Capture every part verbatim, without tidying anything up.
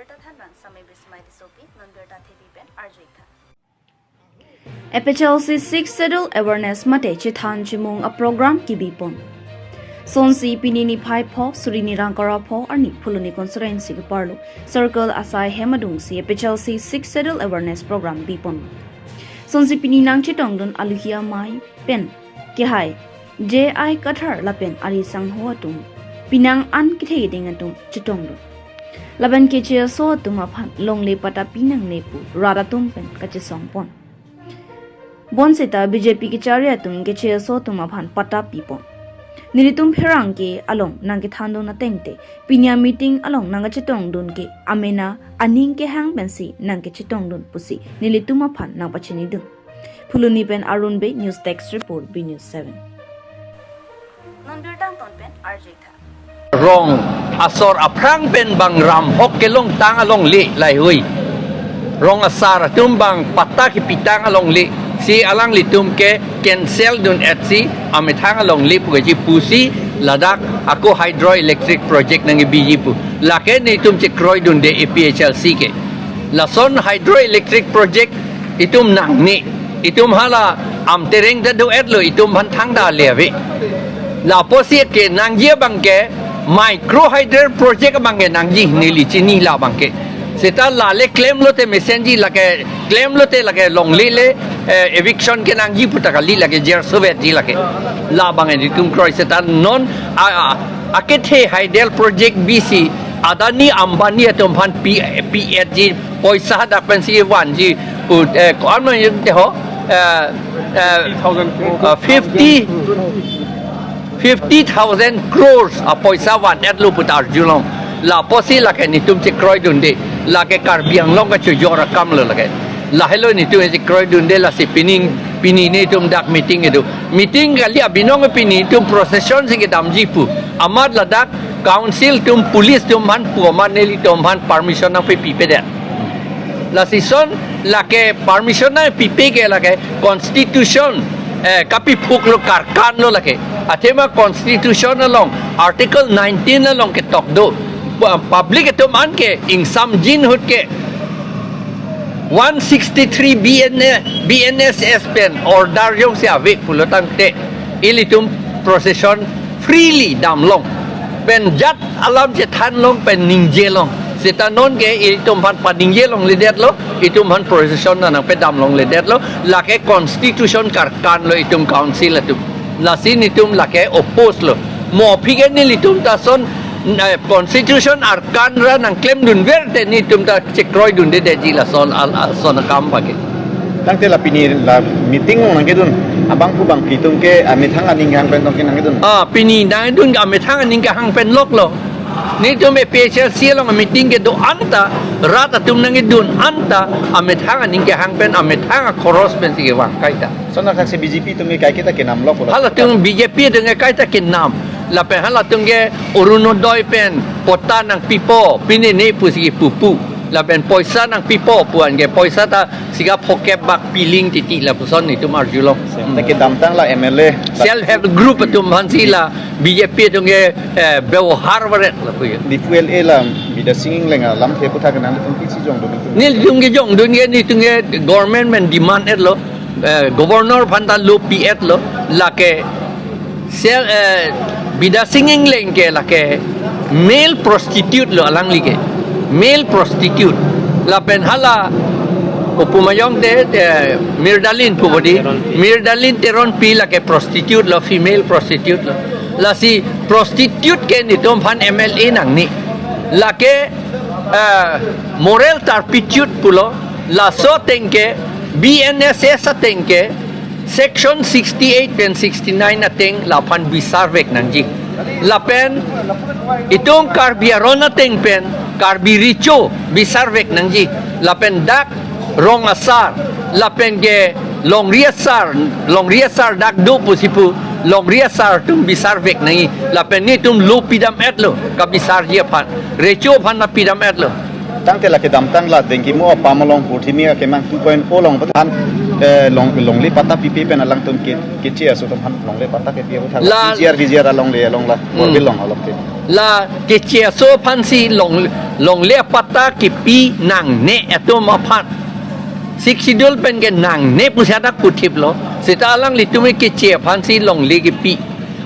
Birta thanbang Samai Bismai Tissopi, non birta thepi pen arju-ik tha. A P H L C Sixth Schedule Awareness mate chethan chimung a program kebipon. Sonsi pini niphai pho, suri nirang kara pho arni Phuloni constituency keparlo circle asai hem adungsi A P H L C Sixth Schedule Awareness program bipon. Sonsi pini nangchetongdun aluhi amei pen kehai J I Kathar lapen ari sangho atum, penang an kethe keding atum chetongdun. Lapen keche aso atum aphan longle patta pinangne pu rat atum pen kachesongpon. Bonseta B J P kechari atum keche aso atum aphan patta pipon. Nelitum pherangke along nangkethandun atengte, pini a meeting along nangkachetongdun ke amena aning kehang pensi nangkachetongdun pusi nelitum aphan nangpachinidun. Phuloni pen Arun Bey, News Desk Report, B News seven. Non birta angton pen arju-ik tha. Rong asor aphrang pen bang ram hok kelongtang alongle lahei. Rong asar atum bang patta kepitang alongle si alanglitum ke cancel dun-etsi amethang alongle pu kaji pusi ladak ako hydroelectric project nangbiji pu. Lake nelitum chekroidunde A P H L C ke. Lason hydroelectric project itum nangne. Itum hala Amtereng ta do-etlo, itum aphan thangta le ave. Lapusi kenangji abang ke micro hydel project abang ke nangji, neli chini labang ke. Seta lale klemlote mesenji, lake klemlote lake longle le, eh, eviction kenangji pu ta kali, lake jer sovetji lake. Labang ke nelitum kroi seta non a, a, akethe hydel project bisi Adani Ambani atum aphan pi, pi-etji, poisa hadak pensi vanji, ut, eh, ko-an ma yun te ho, eh, eh, fifty thousand crore. Uh, fifty, fifty thousand crores apoisa van-etlo pu ta arjulong. Lapusi lake nelitum chekroidunde, lake Karbi Anglong kachojor akamlo lake. Lahelo nelitum chekroidunde, lasi pini, pini nelitum dak meeting kedo. Meeting kali abinong pini nelitum procession si kedamji pu. Amat ladak council atum, police atum aphan pu amat nelitum aphan permission nangpipedet. Lasi son lake permission nangpipe ke lake constitution, eh, kapiphuklo, karkanlo lake. Athema constitution along article nineteen along ketok do. Pu-, public atum an ke ingsamjin ahut ke one sixty-three B N A, B N S S pen order jongsi ave pulo tangte ilitum procession freely damlong. Pen jat alam chethanlong pen ningjelong. Seta non ke itum aphan paningjelongledetlo, itum aphan procession nangpedamlongledetlo, lake constitution karkanlo itum council atum. Lasi nelitum lake oppose lo. Mo aphi ke nelitum ta son, eh, constitution arkan ra nangklemdunver te nelitum ta chekroidundedetji lason al, lason akam abang ke. Tangte la pini la meeting nangkedun abang pu bang itum ke amethang aning kehang pen tong ke nangkedun. Ah, pini nangkedun ke amethang aning kehang pen loklo. Nelitum A P H L C along meeting kedo anta, rat atum nangkedun anta, amethang aning kehang pen, amethang akhoros pensi kevang kaita. Son akhak si B J P atum ke kaiketa kenamlo pulo. Halatum B J P atum ke kaita kenam. Lapen halatum ke Orunodoi pen patta nangpipo, pinene pusi pupu. Lapen poisa nangpipo pu-an ke, poisa ta siga phokep bak piling titi lapuson nelitum arjulong. Ta kedamtang la M L A. Self help group atum aphansi la B J P atum ke, eh, bebohar varet lapu ya. Diphu L A la Bidya Sing Engleng alamthe aputhak nangtum pisi jongdun itum. Nelitum ke jongdun ke, nelitum ke government pen demand-etlo, eh, governor aphan ta lo pi-etlo, lake sel, eh, Bidya Sing Engleng ke lake male prostitute lo alangli ke. Male prostitute. Lapen hala kopu ma jongte, eh, Miralin pu bodi. Miralin Teronpi lake prostitute lo, female prostitute lo. Lasi prostitute ke nelitum aphan M L A nangne. Lake, eh, moral turpitude pulo, laso ateng ke, B N S S ateng ke, section sixty-eight pen sixty-nine ateng laphan bisar vek nangji. Lapen itum Karbi aron ateng pen Karbi Recho bisar vek nangji. Lapen dak rong asar, lapen ke longri asar, longri asar dak do pusi pu, longri asar atum bisar vek nangji. Lapen nelitum lo pidam-etlo, kabisarji aphan. Recho aphan nangpidam-etlo. Tangte la kedamtang la dengki mo apam along purthimi akemang two point o along pathan, eh, long, longle patta pipe pen alangtum ke, keche aso atum aphan longle patta kepi aputhak la P G R, V G R alongle along la, hmm, Borbil along along ke. La keche aso aphansi long, Longle apatta kipi nangne atum aphan. Sixth Schedule pen ke nangne pusi hadak puthiplo. Seta alanglitum ke keche aphansi longle kipi.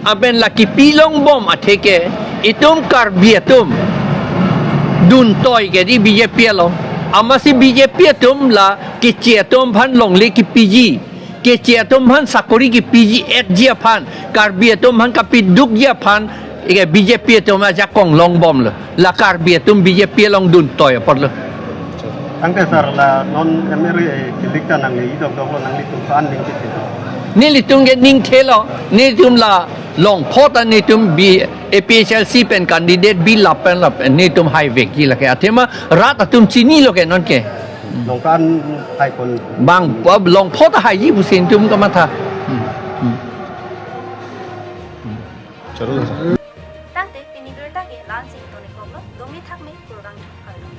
Lapen la kipi longbom athe ke itum Karbi atum duntoi ke di B J P along. Amatsi B J P atum la keche atum aphan longle kipiji, keche atum aphan sakori kipiji etji aphan, Karbi atum aphan kapidukji aphan, ike B J P atum ajakong longbomlo. La Karbi atum B J P along duntoi apotlo. Tangte sir, la non M L A kilik ta nangli idok doklo, nanglitum ko-an ningkethelo? Nelitum ke ningthelo, nelitum la longpho ta nelitum bi A P H L C pen candidate bi lapen lapen nelitum haivekji lake. Athema rat atum chinilo ke non ke. Longkan hai kon. Bang, longpho ta haiji pusi nelitum kamatha. Hmm. Hmm. Tangte pini birta ke la-ansi tonikhoklo, dongni thakme kurgang thaklo.